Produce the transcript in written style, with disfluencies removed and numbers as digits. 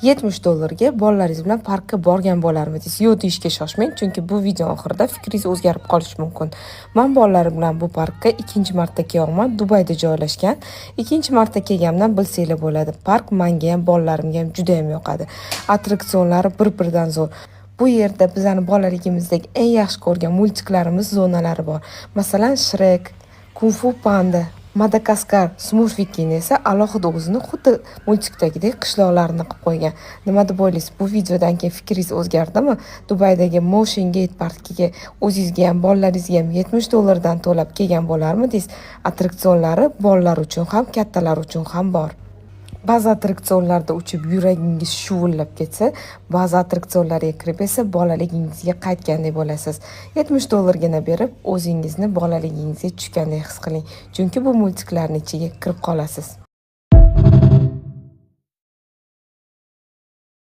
70 dollarga bolalaringiz bilan parkka borgan bo'larmidingiz? Yo'q deyishga shoshmang, chunki bu video oxirida fikringiz o'zgarib qolishi mumkin. Man bolalarim bilan bu parkka ikkinchi marta kelyapman. Dubayda joylashgan. Ikkinchi marta kelganimdan bilsanglar bo'ladi. Park menga ham, bolalarimga ham juda ham yoqadi. Attraksionlari bir-biridan zo'r. Bu yerda bizani bolaligimizdagi eng yaxshi ko'rgan multiklarimiz zonalari bor. Masalan, Shrek, Kung Fu Panda, Madagaskar, Smurfikini esa alohida o'zini xuddi multikdagidek qishloqlarini qilib qo'ygan. Nima deb o'ylaysiz? Bu videodan keyin fikringiz o'zgardimi? Dubaydagi Motion Gate parkiga o'zingizga ham, bolalaringizga ham 70 dollardan to'lab kelgan bo'larmidingiz? Attraksionlari bolalar uchun ham, kattalar uchun ham bor. Ba'zi attraksionlarda uchib yuragingiz shuvillab ketsa, ba'zi attraksionlarga kirib esa bolaligingizga qaytgandek bo'lasiz. 70 dollargina berib, o'zingizni bolaligingizga tushgandek his qiling. Chunki bu multiklarning ichiga kirib qolasiz.